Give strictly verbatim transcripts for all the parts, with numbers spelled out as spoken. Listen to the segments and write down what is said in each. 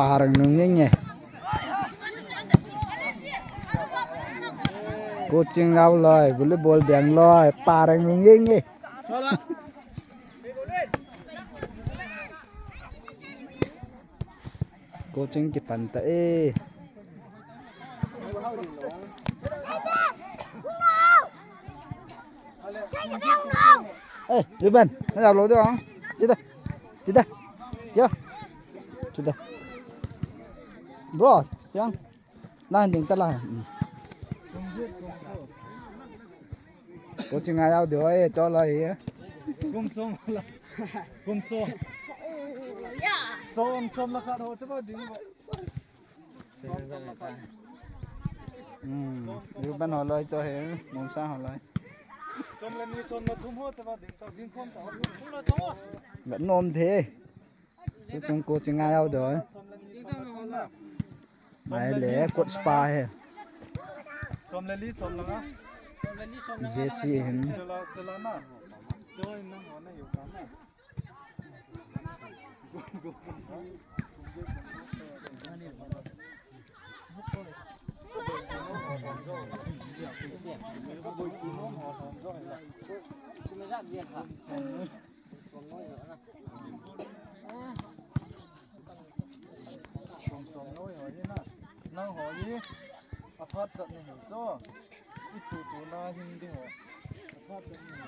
Pareng nung yeng e. Coaching rao loi, volleyball beng loi, pareng nung yeng e. Coaching kipan ta e. Eh, Ruben, na jao lou de ong. Chida. Chida. Chia. Chida. Bro, chiang. Na ding ta la. Hmm. Coaching a jao de oi, cho la hi. Kum som la. Kum som. Som, som la khat ho, chapa ding. Hmm, Ruben ho loi cho he, Mumsa ho loi. Som le ni, som le thum ho, chapa ding to, ding khom to. Vet nom the. Chu chung coaching a jao de. Mai le, coach pa he. Som le li, som le nga. J C hin. Chala, chala na. Join na ho na yu ka na. Som som noi ho hi na. Nang ho hi. Aphat chat ni ho cho. I tu tu na hin di ho. Aphat chat ni ho.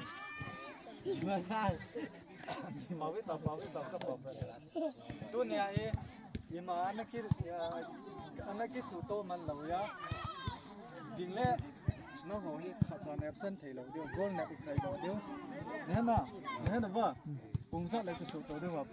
Pavita, pavita, ka pavita. Tunia hi, ima ana ki, ana kisuto man lou ya. Jing le, nangho hi khat chan absent thei lou diu, goal nep thei lou diu. Nehna, nehna ba. Pung sa le kisuto diu ba.